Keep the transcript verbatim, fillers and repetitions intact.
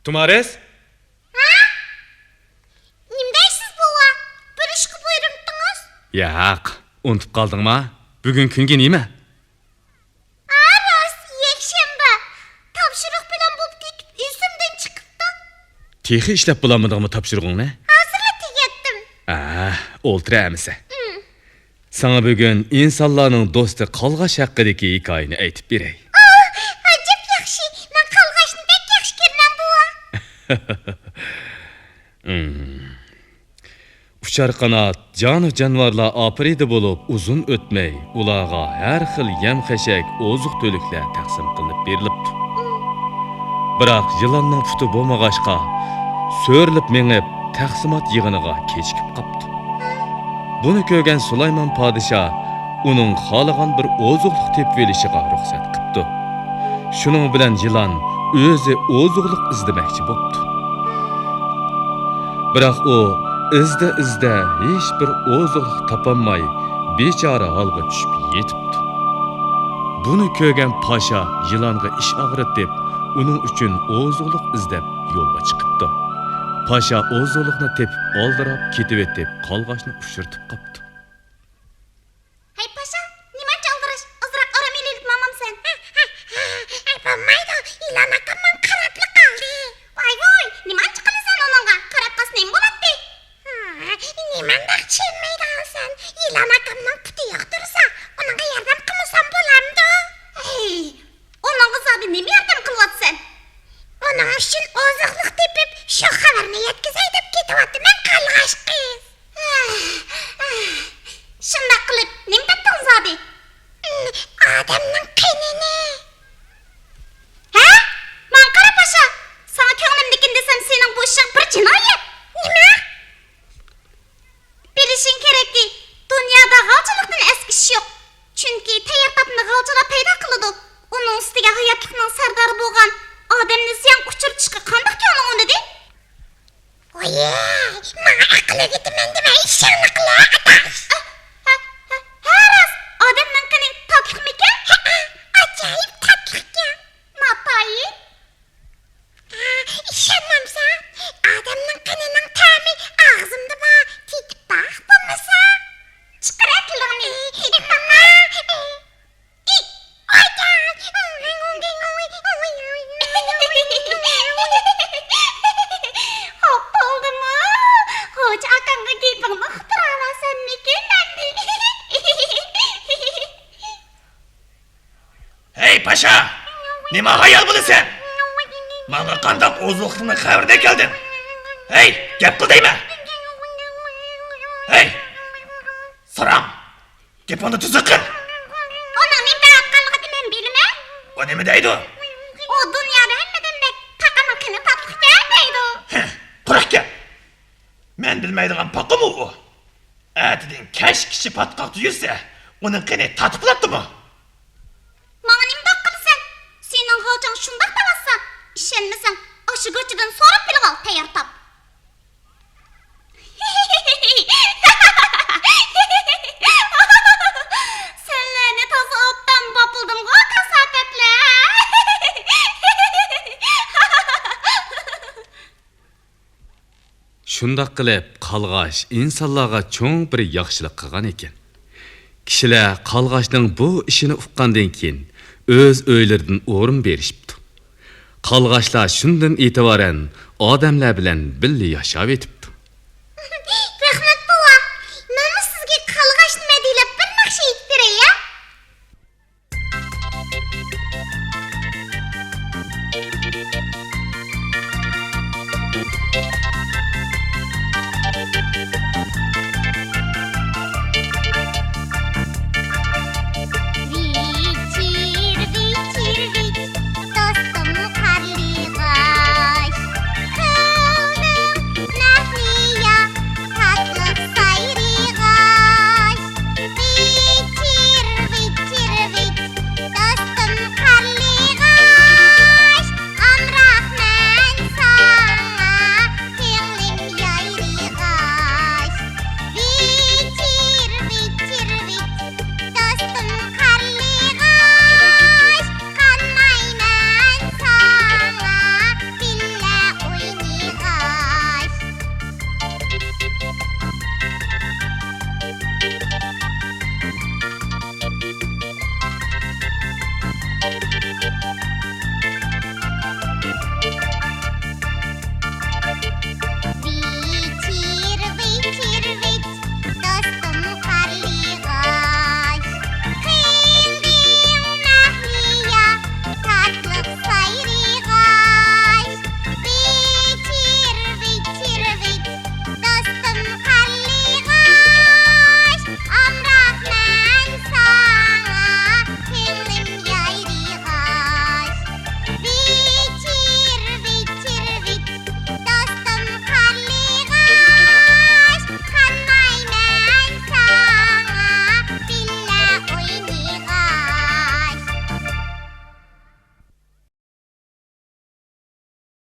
تۇمارىس؟ ھە؟ نېمە دەيسىز، بوۋا؟ بىر ئىشقا بۇيرۇمتىڭىز؟ ياق، ئۇنتۇپ قالدىڭما؟ بۈگۈن كۈنگە نېمە؟ ھە، راست، يەكشەنبە. تاپشۇرۇق بىلەن بولۇپ كېتىپ، ئېسىمدىن چىقىپتۇ. تېخى ئىشلەپ بولالمىدىڭمۇ تاپشۇرۇقۇڭنى؟ ھازىرلا تۈگەتتىم. ھە، ئولتۇر ئەمىسە. ئىم. ساڭا بۈگۈن ئىنسانلارنىڭ دوستى قالغاچ ھەققىدىكى ھېكايىنى ئېيتىپ بېرەي. ئوھ، ئەجەب ياخشى. مەن قالغاچنى بەك ياخشى كۆرىمەن، بوۋا. ئىم. ئۇچار قانات، جانىۋار-جانىۋارلار ئاپىرىدە بولۇپ، ئۇزۇن ئۆتمەي، ئۇلارغا ھەر خىل يەم-خەشەك، ئوزۇق-تۈلۈكلەر تەقسىم قىلىنىپ بېرىلىپتۇ. بىراق يىلاننىڭ پۇتى بولمىغاچقا، سۆرىلىپ مېڭىپ، تەقسىمات يىغىنىغا كېچىكىپ قاپتۇ. بۇنى كۆرگەن سۇلايمان پادىشاھ ئۇنىڭ خالىغان بىر ئوزۇقلۇق تېپىۋېلىشىغا رۇخسەت قىپتۇ. شۇنىڭ بىلەن يىلان ئۆزى ئوزۇقلۇق ئىزدىمەكچى بوپتۇ. بىراق ئۇ ئىزدە-ئىزدە ھېچبىر ئوزۇقلۇق تاپالماي، بىچارە ھالغا چۈشۈپ يېتىپتۇ. بۇنى كۆرگەن پاشا يىلانغا ئىچ ئاغرىتىپ، ئۇنىڭ ئۈچۈن ئوزۇقلۇق ئىزدەپ يولغا چىقىپتۇ. پاشا ئوزۇقلۇقنى تېپىپ ئالدىراپ كېتىۋېتىپ، قالغاچنى ئۇچرىتىپ قاپتۇ. ھەي پاشا، نېمانچە ئالدىراش، ئازراق ئارام ئېلىۋېلىپ ماڭمامسەن؟ ھە، ھە، ھە، ھە، بولمايدۇ، يىلان ئاكام ماڭا قاراپلا قالدى. ۋاي ۋاي، نېمانچە قىلىسەن ئۇنىڭغا، قاراپ قالسا نېمە بولاتتى؟ ھە، نېمانداق چۈشەنمەيدىغانسەن، يىلان ئاكامنىڭ پۇتى يوق تۇرسا، ئۇنىڭغا ياردەم قىلمىسام بولامدۇ؟ ھەي، ئۇنىڭغا زادى نېمە ياردەم قىلىۋاتىسەن؟ ئۇنىڭ ئۈچۈن ئوزۇقلۇق تېپىپ، شۇ خەۋەرنى يەتكۈزەي دەپ كېتىۋاتىمەن، قالغاچ قىز. شۇنداق قىلىپ، نېمە تاپتىڭ زادى؟ ئادەمنىڭ قېنىنى. ھە؟ ماڭا قارا، پاشا! ساڭا كۆڭلۈمدىكىنى دېسەم، سېنىڭ بۇ ئىشىڭ بىر جىنايەت. نېمە؟ بىلىشىڭ كېرەككى، دۇنيادا غالچىلىقتىن ئەسكى ئىش يوق. چۈنكى تەييار تاپنى غالچىلار پەيدا قىلىدۇ. ئۇنىڭ ئۈستىگە ھاياتلىقنىڭ سەردارى بولغان ئادەمنى زىيانغا ئۇچرىتىشقا قانداق كۆڭلۈڭ ئۇنىدى؟ ۋويي، ماڭا ئەقىل ئۆگىتىمەن دېمەي، ئىشىڭنى قىلە، ئاداش. ھە، ھە، ھە، ھە، راست، ئادەمنىڭ قېنى تاتلىقمىكەن؟ ھەئە، ئاجايىپ تاتلىقكەن. ناتايىن. ھە، ئىشەنمەمسەن؟ ئادەمنىڭ قېنىنىڭ تەمى ئاغزىمدا بار، تېتىپ باق بولمىسا. چىقىرە تىلىڭنى، تېتىپ باقا. ئاي، ئاي. خوپ بولدىمۇ؟ خوجا ئاكاڭغا گېپىڭنى ئۇقتۇرالامسەنمىكىن ئەمدى؟ ھەي، پاشا! نېمە ھايال بولىسەن؟ ماڭا قانداق ئوزۇقلۇقنىڭ خەۋىرىدە كەلدىڭ؟ ھەي، گەپ قىل دەيمەن! ھەي! ساراڭ! گېپىڭنى تۈزۈك قىل! ئۇنىڭ نېمە دەۋاتقانلىقىنى مەن بىلىمەن. ئۇ نېمە دەيدۇ؟ ئۇ دۇنيادا ھەممىدىن بەك پاقىنىڭ قېنى تاتلىقكەن دەيدۇ. ھە، قۇرۇق گەپ! مەن بىلمەيدىغان پاقىمۇ ئۇ؟ ئەتىدىن كەچكىچە پاتقاقتا يۈرسە، ئۇنىڭ قېنى تاتىپ بولاتتىمۇ؟ ماڭا نېمىنداق قىلىسەن؟ سېنىڭ غالچاڭ شۇنداق دەۋاتسا، ئىشەنمىسەڭ، ئاشۇ گاچىدىن سوراپ بىلىۋال، تەييار تاپ. سەنلەرنى تازا ئوبدان باپلىدىمغۇ، كاساپەتلەر! شۇنداق قىلىپ، قالغاچ ئىنسانلارغا چوڭ بىر ياخشىلىق قىلغان ئىكەن. كىشىلەر قالغاچنىڭ بۇ ئىشىنى ئۇققاندىن كېيىن، ئۆز ئۆيلىرىدىن ئورۇن بېرىشىپتۇ. قالغاچلار شۇندىن ئېتىبارەن ئادەملەر بىلەن بىللە ياشاۋېتىپتۇ.